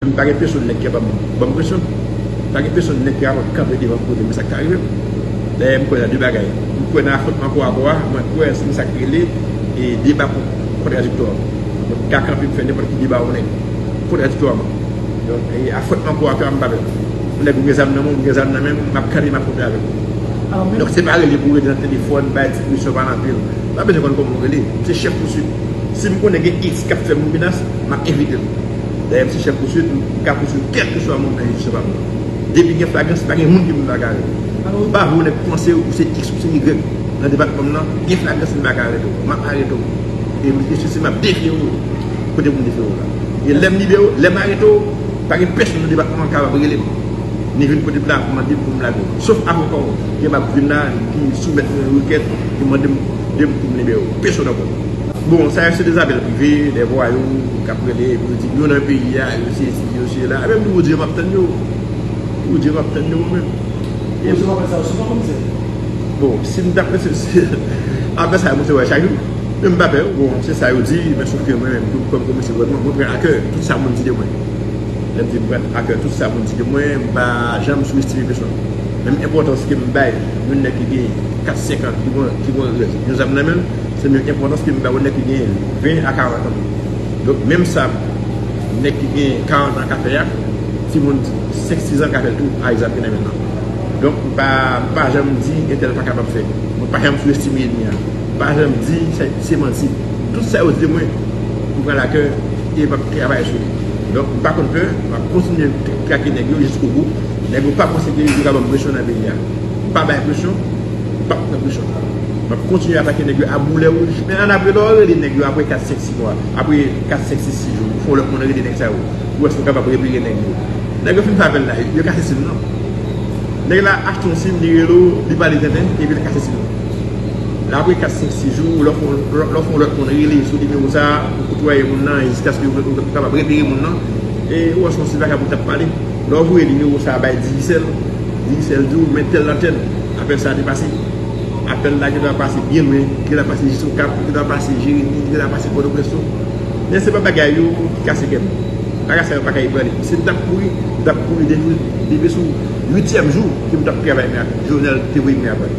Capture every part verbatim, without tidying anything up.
M pa gen pèsonn nèg ki ap ban m presyon. Pa gen pèsonn nèg ki ap kanpe devan m pou di m sa k ka rive m. Dayè, m kwè nan de bagay. M kwè nan afwontman kò a kò a, mwen kwè nan sa k rele e deba kon- kontradiktwa. Mwen ka kanpe m fè nenpòt ki deba yon nèg kontradiktwaman. Donk, e afwontman kò a kò a, m pa pè. Yon nèg ou gen zam nan men w, m gen zam nan men m, m ap kanpe, m afwonte avè w. Donk, se pa rele pou rele nan telefòn, bay ti presyon, pale anpil. M pa bezwen konn kòman w rele. Se chèf pouswit. Si m konnen gen X k ap fè m menas, m ap evite l. Dayè, m se chèf pouswit, m ka pouswit kèlkeswa moun nan jistis pa m nan. Depi gen flagrans, pa gen moun ki m pa ka arete. M pa vle w nèk panse ou se X ou se Y nan depatman m nan, gen flagrans m pa ka arete w. M ap arete w. E m, e si, si m ap defye w kote pou m defye w la. E lè m libere w, lè m arete w, pa gen pèsonn nan depatman an kapab rele m. Ni vin kote m la pou mande m pou m lage w. Sof avoka w ki m ap vin la, ki soumèt mwen yon rekèt, ki mande m de m pou m libere w. Pèsonn ankò. Bon, sa yo se de apèl prive, de vwayou k ap rele pou yo di yo nan peyi a, yo se isi, yo se la. Menm tou yo di yo m ap tann yo. Yo di yo m ap tann yo mwen menm. Ou se apèl sa yo souvan, komisè? Bon, si m t ap resevwa apèl sa yo, mwen se wè chak jou. Men m pa pè, bon, se sa yo di, men sof ke mwen menm, tou kòm komisè gouvènman, mwen pran akè tout sa moun di de mwen. Lè m di m pran akè tout sa moun di de mwen, m pa janm sou-estime pèsonn. Menm enpòtans ke m bay yon nèg ki gen kat, senk an, ki gen, ki gen yon zam nan men l, se menm enpòtans ke m bay yon nèg ki gen ven a karant an. Donk, menm sa nèg ki gen karant an ka fè a, timoun senk, sis an ka fè l tou, a egzanp, nan men l lan. Donk, m pa, m pa janm di entèl pa kapab fè. Mwen pa janm sou-estime ènmi an. M pa janm di se, se manti. Tout sa yo di de mwen, m pran l a kè e m ap travay sou li. Donk, m pa konn pè, m ap kontinye trake nèg yo jiskobou. Nèg yo pa panse ke yo ka ban m presyon nan peyi a. M pa bay presyon, m p ap pran presyon. M ap kontinye atake nèg yo a boulè wouj. Men annapre, lè w rele nèg yo apre kat, senk, sis mwa, apre kat, senk, sis, sis jou, ou fè yon lòt moun rele nèg sa yo. Ou wè si w kapab repere nèg yo. Nèg yo fin fè apèl la, yo kase sim nan. Nèg la achte yon sim, li rele w, li pale tenten, epi li kase sim nan. La apre kat, senk, sis jou, lè w fè yon, lè w fè yon lòt moun rele sou nimewo sa a, ou koutwaye moun nan, jiskaske ou, ou kapab repere moun nan, e ou wè se yon sim vakabon k t ap pale. Lè w voye nimewo sa a bay Digicel, Digicel di w, men tèl antèn, apèl sa a te pase. Apèl la gentan pase byen lwen, gentan pase jis Okap, gentan pase Jeremi, gentan pase Pòtoprens tou. Men se pa bagay yo ki kase kè m. Bagay sa yo pa ka ebranle m. Si m t ap kouri, m t ap kouri depi, depi sou uityèm jou ke m t ap travay men ak Jovenel te voye men avè l.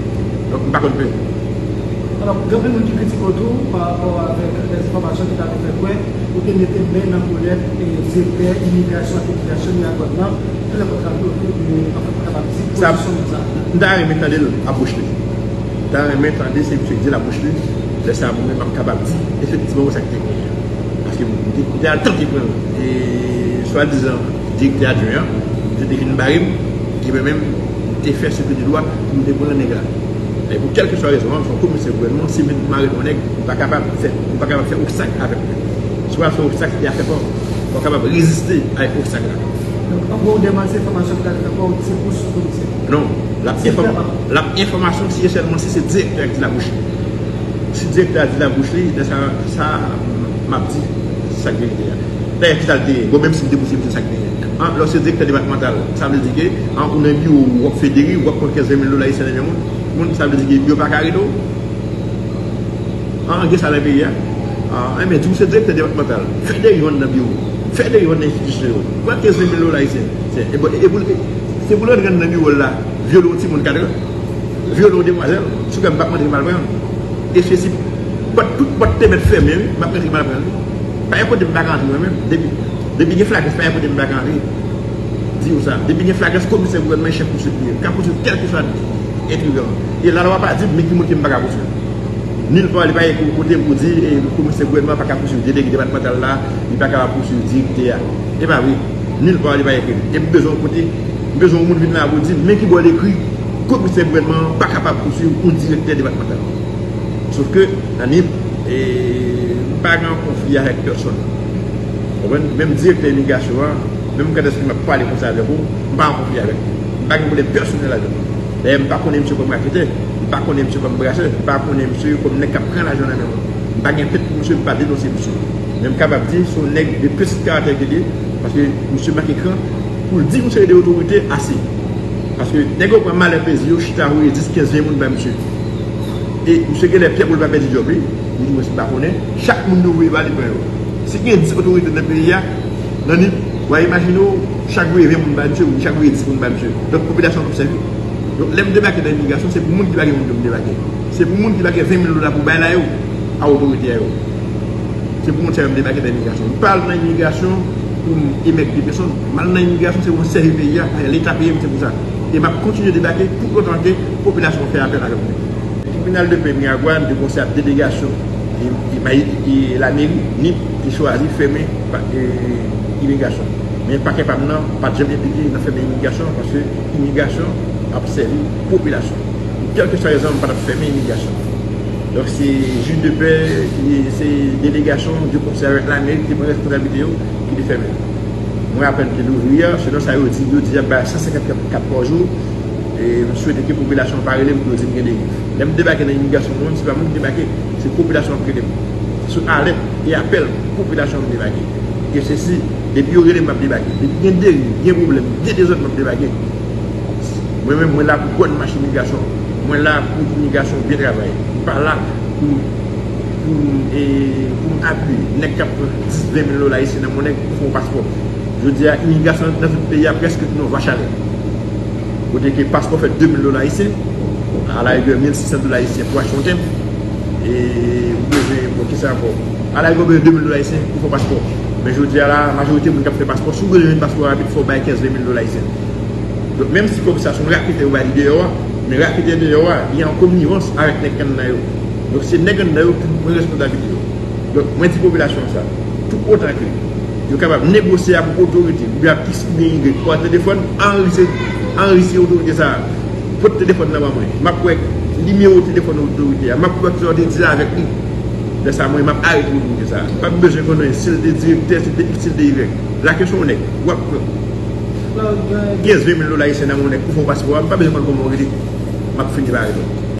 Donk, m pa konn pè. Alò, gen anpil moun ki kritike w tou pa rapò avèk lèzenfòmasyon ki ta vin fè kwè ou te mete men nan kolèt e direktè imigrasyon ak entègrasyon Miragwàn nan, ki lè kontra pou yo, pou yo kapab di pozisyon moun sa. M ta renmen tande l ap bouch li. M ta renmen tande se misye k di l ap bouch li. Lè sa a, mwen menm, m ap kapab di efektivman sa k te genyen. Paske m te, m te al tante pran e swadizan direktè adjwen an, misye te vin bare m, e mwen menm, m te fè se ke de dwa pou m te pran nèg la. E pou kèlkeswa rezon an, m se yon komisè gouvènman, si m mare yon nèg, m pa kapab fè, m pa kapab fè obstak avèk li. Si w ap fè obstak, se afè pa w. Fò w kapab reziste avèk obstak la. Donk, an gwo, w demanti enfòmasyon ki ta di ankò, se pou sou komisè. Non, l ap enfòm-, l ap enfòmasyon si e sèlman si se direktè a ki di labouch li. Si direktè a di labouch li, lè sa, sa, m ap di sa k verite a. Dayè, kisa l te ye? Bon, menm si m te pouse m di sa k te ye. An, lè w se direktè depatmantal, sa vle di ke, an, ou nan biwo, w ap federe, w ap pran kenz, ven mil dola ayisyen nan men moun, moun, sa vle di ke yo pa ka arete w? An, gen sa nan peyi a? An, enben, di w se direktè depatmantal. Federe w nan biwo. Federe w nan enstitisyon yo. Pran kenz, ven mil dola ayisyen. Se, e, bon, e pou, se pou l rantre nan biwo l la, vyole yon timoun kat an. Vyole yon demwazèl, sou kè m p ap rantre m al pran l. E se si pòt, tout pòt te mèt fèmen, wi, m ap rantre m al pran l, wi. Pa gen kote m pa ka rantre mwen menm. Depi, depi gen flagrans, pa gen kote m pa ka rantre. Di w sa. Depi gen flagrans, komisè gouvènman e chèf pouswit li ye. Ka pouswit kèlkeswa entrigan. E lalwa pa di m men ki moun ke m pa ka pouswit. Nil pa li pa ekri yon kote pou di, e, komisè gouvènman pa ka pouswit delege depatmantal la, li pa kapab pouswit direktè a. E pa vre. Nil pa li pa ekri. E m bezwen yon kote, m bezwen yon moun vin la pou di m men ki bò l ekri komisè gouvènman an pa kapab pouswiv yon direktè depatmantal. Sof ke, nan nip, e, m pa gen konfli avèk pèsonn. Konprann? Menm direktè imigrasyon an, menm kantèske m ap pale konsa avèk ou, m pa gen konfli avèk li. M pa gen pwoblèm pèsonèl avèk li. Dayè, m pa konnen misye kòm raketè, m pa konnen misye kòm brasè, m pa konnen misye kòm nèg k ap pran lajan nan men moun. M pa gen plent pou misye, m pa denonse misye. Men m kapab di se yon nèg de pitit karaktè ke li ye, paske misye manke kran pou l di yon seri de otorite ase. Paske nèg yo pran malè plezi yo, chita voye dis, kenz, ven moun ba misye. E misye genlè pè pou l pa pèdi djòb li, li di mwen si m pa konnen, chak moun yo voye ba li pran yo. Si gen dis otorite nan peyi a, nan nip, Ou a imajine w, chak jou e ven moun ba misye, wi, chak jou e dis moun ba misye. Donk, popilasyon an p ap sèvi. Donk, lè m debake nan imigrasyon, se pou moun ki pa gen moun yo m debake. Se pou moun ki pa gen ven mil dola pou bay la yo, a otorite a yo. Se pou moun sa yo m debake nan imigrasyon. M pa al nan imigrasyon pou m emègri pèsonn. M al nan imigrasyon, se pou m sèvi peyi a. Leta peye m, se pou sa. E m ap kontinye debake tout otan ke popilasyon an fè apèl avè mwen. Tribinal de pè Miragwàn, de konsè ak delegasyon e, e, e lameri, nip, te chwazi fèmen pa, e, imigrasyon. Men pakè pa m nan pa t janm enplike nan fèmen imigrasyon, paske imigrasyon ap sèvi popilasyon. Kèlkeswa rezon, m pa t ap fèmen imigrasyon. Donk, se jij de pè, ki, se delegasyon de konsè avèk lameri ki te pran responsablite yo, ki te fèmen. Mwen apèn te louvri a, selon sa yo di, yo di y ap bay san senkant kat pa jou. E m swete ke popilasyon an pa rele m pou yo di m gen deriv. Lè m debake nan imigrasyon, mwen menm, se pa mwen ki debake, se popilasyon an ki rele m. Se sou alèt e apèl popilasyon an m debake. E se si, depi yo rele m, m ap debake. Depi gen deriv, gen pwoblèm, gen dezòd, m ap debake. Mwen menm, mwen la pou gòn mach imigrasyon. Mwen la pou imigrasyon byen travay. M pa la pou, pou, e, pou m apiye nèg k ap pran dis, ven mil dola ayisyen nan mwen nèg pou fè yon paspò. Jodi a, imigrasyon nan tout peyi a prèske tounen yon vach a lè. Kote ke paspò fè de mil dola ayisyen, alarigè mil sis san dola ayisyen pou achte yon tenb. E ou bezwen, bon, kisa ankò? Alarigè ou bezwen de mil dola ayisyen pou fè yon paspò. Men jodi a la, majorite moun k ap fè paspò, si w bezwen jwenn paspò rapid, fò w bay kenz, ven mil dola ayisyen. Donk, menm si kòb sa se yon raketè yo ba li deyò a, men raketè deyò a, li an konivans avèk nèg anndan yo. Donk, se nèg anndan yo ki pran responsablite yo. Donk, mwen di popilasyon an sa, tout otan ke yo kapab negosye ak yon otorite, oubyen ak X oubyen Y, pa telefòn, anrisi, anrisi otorite sa a. Pote telefòn nan ban mwen. M ap wè nimewo telefòn otorite a. M ap wè kisa w te di avèk li. Lè sa a, mwen, m ap arete otorite sa a. M p ap bezwen konnen si l te direktè, si l te X, si l te Y. Lake sou yon nèg, w ap pran kenz, ven mil dola ayisyen nan mwen nèg pou fè yon paspò a. M pa bezwen konn kòman w rele. M ap fini pa reponn.